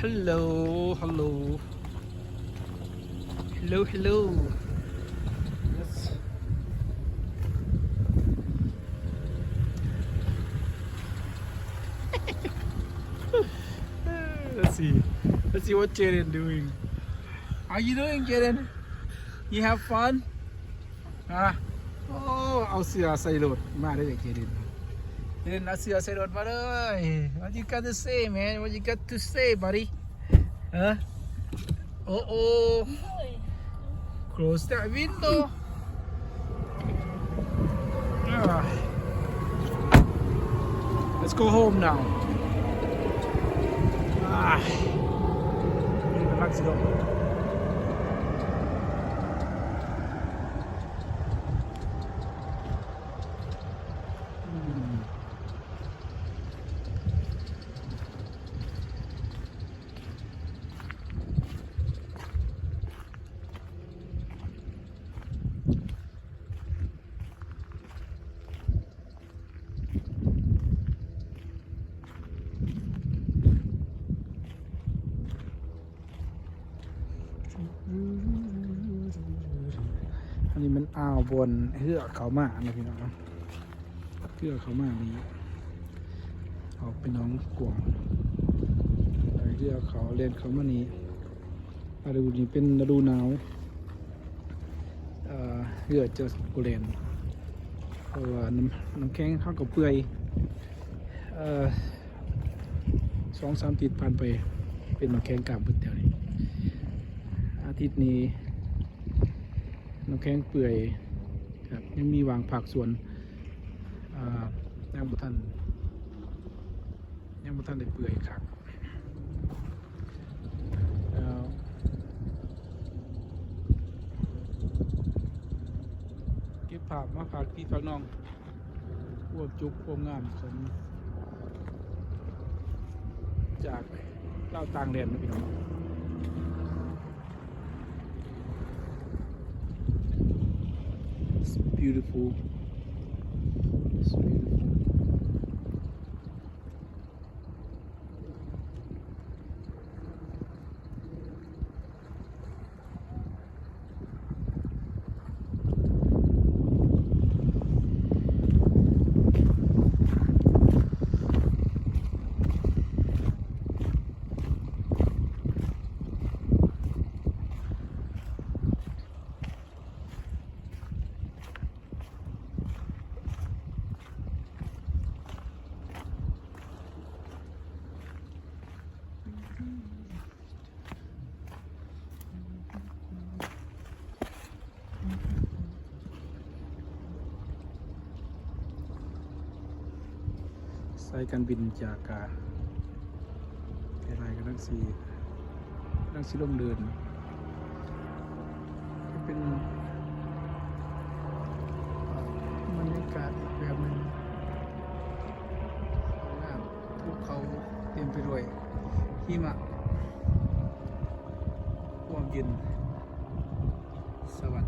Hello, hello. Hello, hello. Yes. Let's see. Let's see what Jaden doing. How you doing, Jaden? You have fun? ຮະ ໂອ້ ເອົາເສື້ອໃສ່ລົດມາເດີ ເຈເດັນ ເຈເດັນ ເອົາເສື້ອໃສ່ລົດມາເລີຍ. What you got to say, man? What you got to say, buddy? ຮະ ໂອ້ ໂອ້ Close that window. Ah. Let's go home now. Ah. ກຳລັງຊິລົງ. ອັນນີ້ແມ່ນອ່າວບ່ອນເຮືອເຂົ້າມານະພີ່ນ້ອງເນາະ, ເຮືອເຂົ້າມານີ້ອອກໄປໜອງກວາງ ເຮືອເຂົ້າ ແລ່ນເຂົ້າມານີ້. ລະດູນີ້ເປັນລະດູໜາວ ເອີ ເຮືອຈະບໍ່ແລ່ນ ເພາະວ່ານ້ຳ ນ້ຳແຂງເຮົາກໍເປື່ອຍ ເອີ ສອງສາມອາທິດຜ່ານໄປ ເປັນນ້ຳແຂງກາບເບິດແຖວນີ້. ອາທິດນີ້ນ້ຳແຂງເປື່ອຍ ແບບຍັງມີຫວ່າງພາກສ່ວນ ເອີ ຍັງບໍ່ທັນ ຍັງບໍ່ທັນໄດ້ເປື່ອຍຄັກ. ເອີ ເກັບພາບມາຝາກພີ່ຝາກນ້ອງ ຄວາມສຸກຄວາມງາມຂອງ ຈາກລາວຕ່າງແດນນະພີ່ນ້ອງ. It's beautiful. It's beautiful. ສາຍການບິນຈາກາ ຫຼາຍໆກຳລັງຊິ ກຳລັງຊິລົງເດີນ. ເປັນບັນຍາກາດອີກແບບໜຶ່ງ ງາມ. ພູເຂົາເຕັມໄປດ້ວຍຫິມະ ຄວາມເຢັນສະຫວັດ.